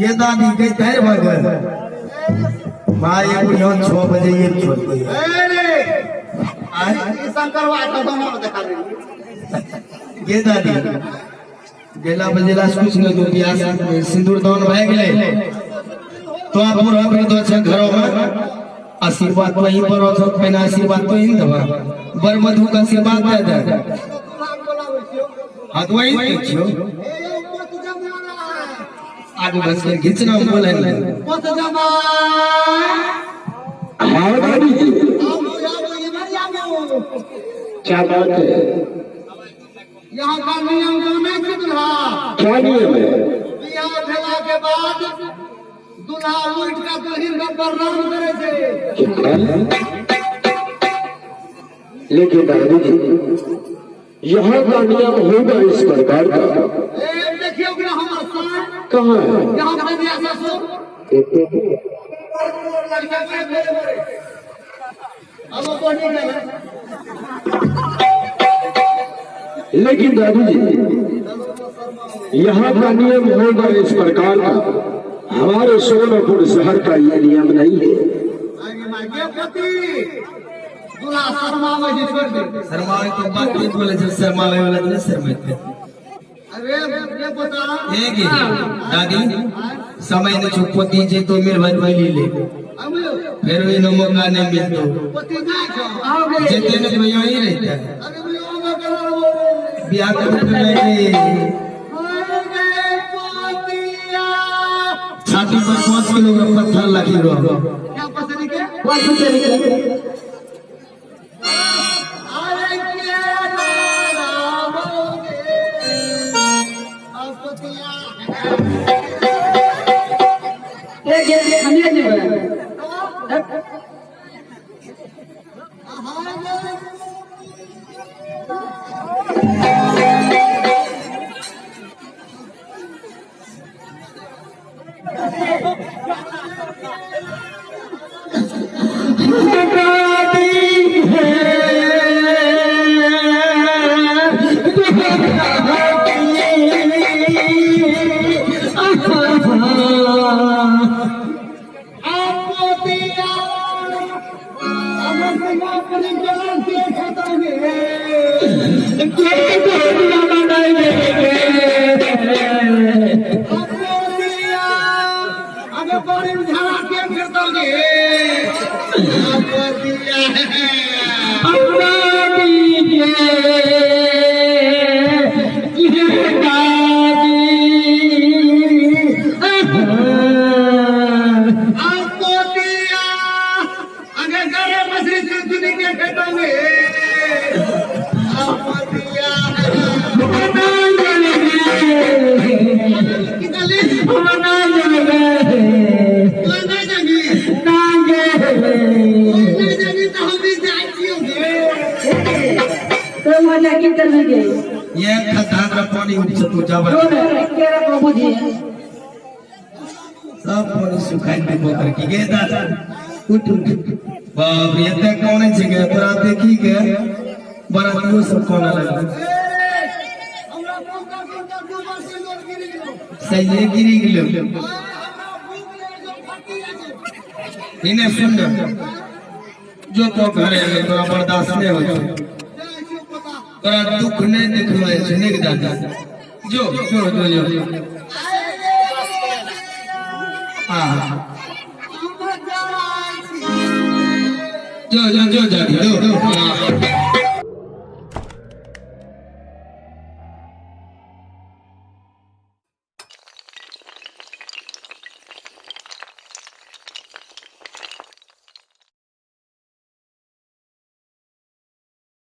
ये दादी के तैर भर गए मां ये बुढ़िया 6 बजे ये छोड़ दे। अरे शंकरवा का बना देखा दे। ये दादी गेला बजेला कुछ न दो प्यास सिंदूर दान भए गेले तो आप पूरा फिर दो छ घरों में आशीर्वाद तो ही पर हो पहले आशीर्वाद तो ही दबा बर मधु का आशीर्वाद दे दे। हां तो वही देखियो आगू बस के घिचना बोले पत जमा। हां दादी जी क्या बात है? यहाँ का नियम जाने छी दुल्हा? क्या नियम है? बियाह भेला के बाद दुल्हा उठ के दुल्हन के प्रणाम करे छे। लेकिन दादी जी यहाँ का नियम होगा इस प्रकार का। देखियो कि हमार साथ कहाँ है? यहाँ पे दिया ससुर लड़का के मेरे मेरे अब वो नहीं गए। लेकिन दादी जी यहाँ का नियम होगा इस प्रकार का। हमारे सोनपुर शहर का ये नियम नहीं है। शर्मावे तो बात नहीं बोले जब शर्मावे वाला तो शर्माते। अरे ये बता एक दादी समय ने चुप दीजिए तो मेरे भाई भाई ले फिर भी नो मौका नहीं मिलतो जितने ने भैया ही रहता है ब्याह कर नहीं छाती पर 5 किलो पत्थर लगी रहो। ये खदान पानी उपसे तो जावा सब पानी सुखाई दे पोतर की गे दादा उठ उठ बाप रे एते कोने छै गे तोरा देखी के बरातियो सब कोना लगल सही गिरी गेलो। इने सुन जो तो घरे में तोरा बर्दाश्त नहीं हो तोरा दुख नहीं देखलो है नहीं दादा जो जो जो जो हां जो जो जो दादी जो।